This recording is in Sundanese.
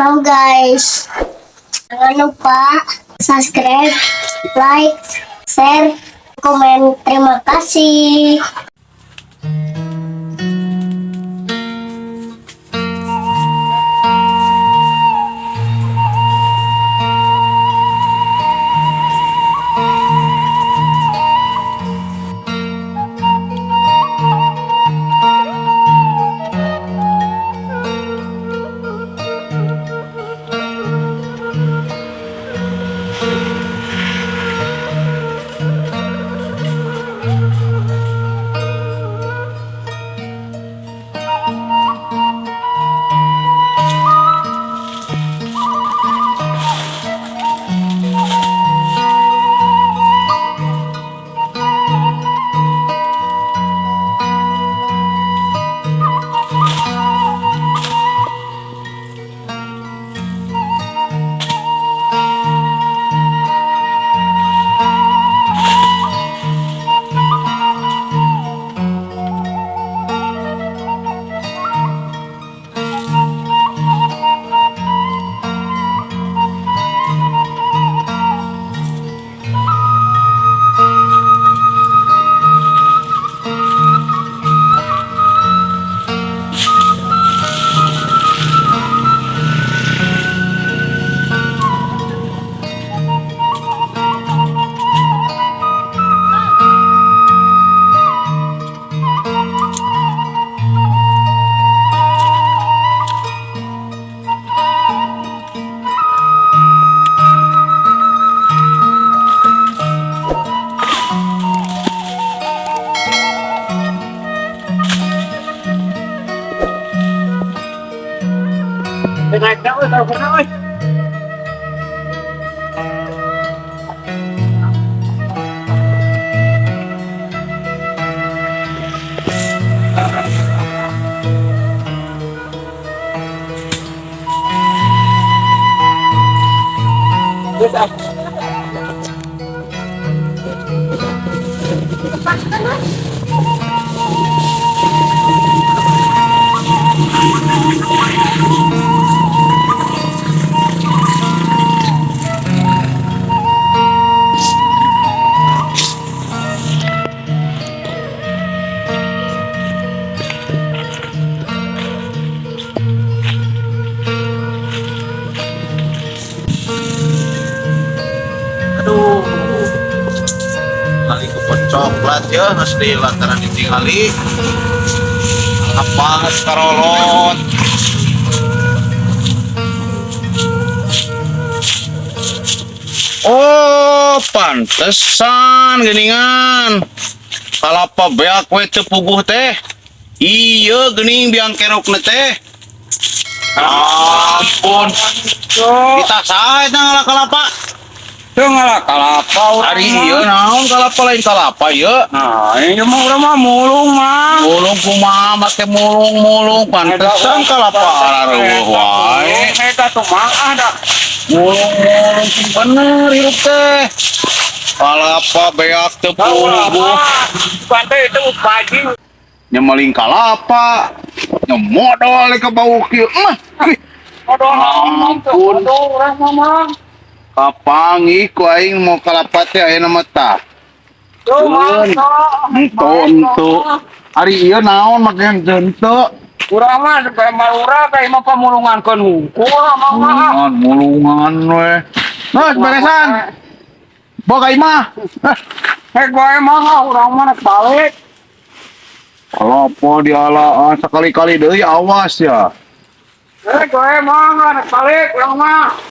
Halo guys, jangan lupa subscribe, like, share, komen. Terima kasih. Naik na, oy, tawag na, oy. Aduh, kali kebun coklat ya harus di lantaran ditinggali apa karolot. Oh, pantesan geningan kalapa beak we teu puguh teh. Iya gening biang kerokna teh. Ampun, kita saha eta ngala kalapa? Teu ngalah kalapa urang. Ari ieu naon, kalapa lain kalapa ieu? Nah, ini mah urang mah mulung mah. Mulung kumaha make mulung-mulung? Pantesan kalapa arareuweuh wae. Eta tuh mah ada. Mulung-mulung sing bener hirup teh. Kalapa beak teu puguh. Pantai itu pagi. Nyemeling kalapa. Nyemodol ka bau kieu mah. Ih, Aduh, ampun. Aduh, urang mah mah. Kapangi ku aing mau kalapa teh ayeuna mah tah. Tuh, mah. Ento ento. Ari ieu naon make henteu? Urang mah supaya marura kayak mah pamulungankeun hungkul mah mah. Mulungan, mulungan we. Nah, beresan. Bawa ka imah. Ah, Hek wae mah urang mah rek balik. Kalapa dialaan sekali-kali deui awas ya. Hek wae mah rek balik urang mah.